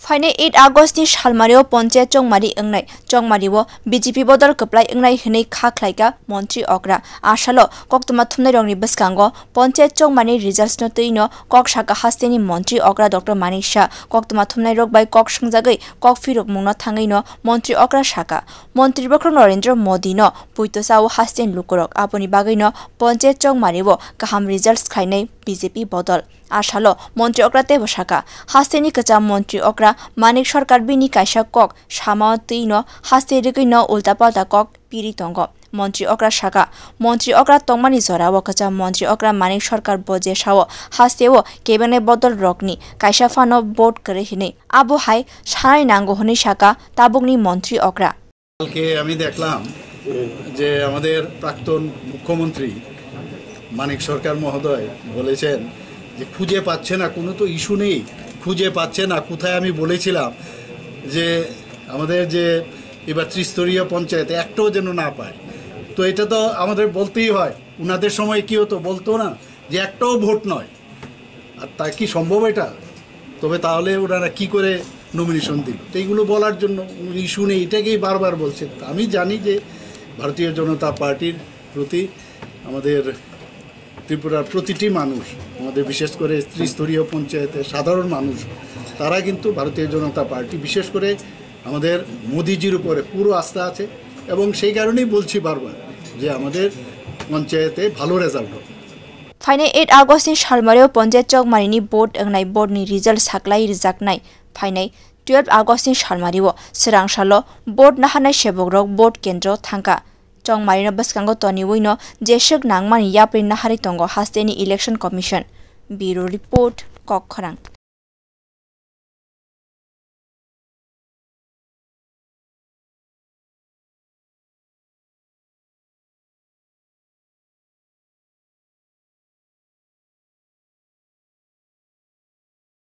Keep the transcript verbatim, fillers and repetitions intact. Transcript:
Phainai eight August ni salmario ponchayat chongmari wngnai, chongmario B J P bodol kwplai wngnai hwnwi kha khlaikha montri okra. Asalo koktwma thumnairokni bwskango ponchayat chongmari results no twi no kok saka hasteni montri okra Doctor Manik Shah. Koktwma thumnairok bai kok swngjagwi kok phirokmungno thangwi no montri okra saka. Montri bokhorok Narendra Modi no puito sao hasteni lukurok, aboni bagwi no ponchayat chongmari o kaham results khlainai B J P bodol. Asalo montri okra teibo saka, hasteni kwcham montri okra Manik Sarkar bini kaisa kok sama twi no haste rwgwi no ulta palta kok piri tongo. Montri okra saka, montri okra tongmani jorao kwcham montri okra Manik Sarkar bo je sao hasteo kebengnai bodol rokni kaisa phano vote kwrwi hwnwi. Abo hai sanai nango hwnwi saka tabukni montri okra. কালকে আমি দেখলাম যে আমাদের প্রাক্তন মুখ্যমন্ত্রী মানিক সরকার মহোদয় বলেছেন যে খুঁজে পাচ্ছে না, কোনো তো ইস্যু নেই, খুঁজে পাচ্ছে না। কোথায় আমি বলেছিলাম যে আমাদের যে এবার ত্রিস্তরীয় পঞ্চায়েত একটাও যেন না পায়, তো এটা তো আমাদের বলতেই হয়। ওনাদের সময় কি হতো, বলতো না যে একটাও ভোট নয়? আর তা কি সম্ভব এটা? তবে তাহলে ওনারা কি করে নমিনেশন দিল? তো এইগুলো বলার জন্য, ইস্যু নেই, এটাকেই বারবার বলছে। তো আমি জানি যে ভারতীয় জনতা পার্টির প্রতি আমাদের ত্রিপুরার প্রতিটি মানুষ, আমাদের বিশেষ করে ত্রিস্তরীয় পঞ্চায়েতের সাধারণ মানুষ, তারা কিন্তু ভারতীয় জনতা পার্টি, বিশেষ করে আমাদের মোদিজির উপরে পুরো আস্থা আছে। এবং সেই কারণেই বলছি বারবার যে আমাদের পঞ্চায়েতে ভালো রেজাল্ট হবে। Phainai eight August ni salmario ponchayat chokmarini vote wngnai, vote ni result saklai rwjaknai. Phainai twelve August ni salmario swrang salo vote naharnai sebokrok vote kendro thangkha. Chongmarino bwskango toniwi no jeswk nangmani yapri naharwi tongo hasteni Election Commission. Bureau Report, Kokkhorang.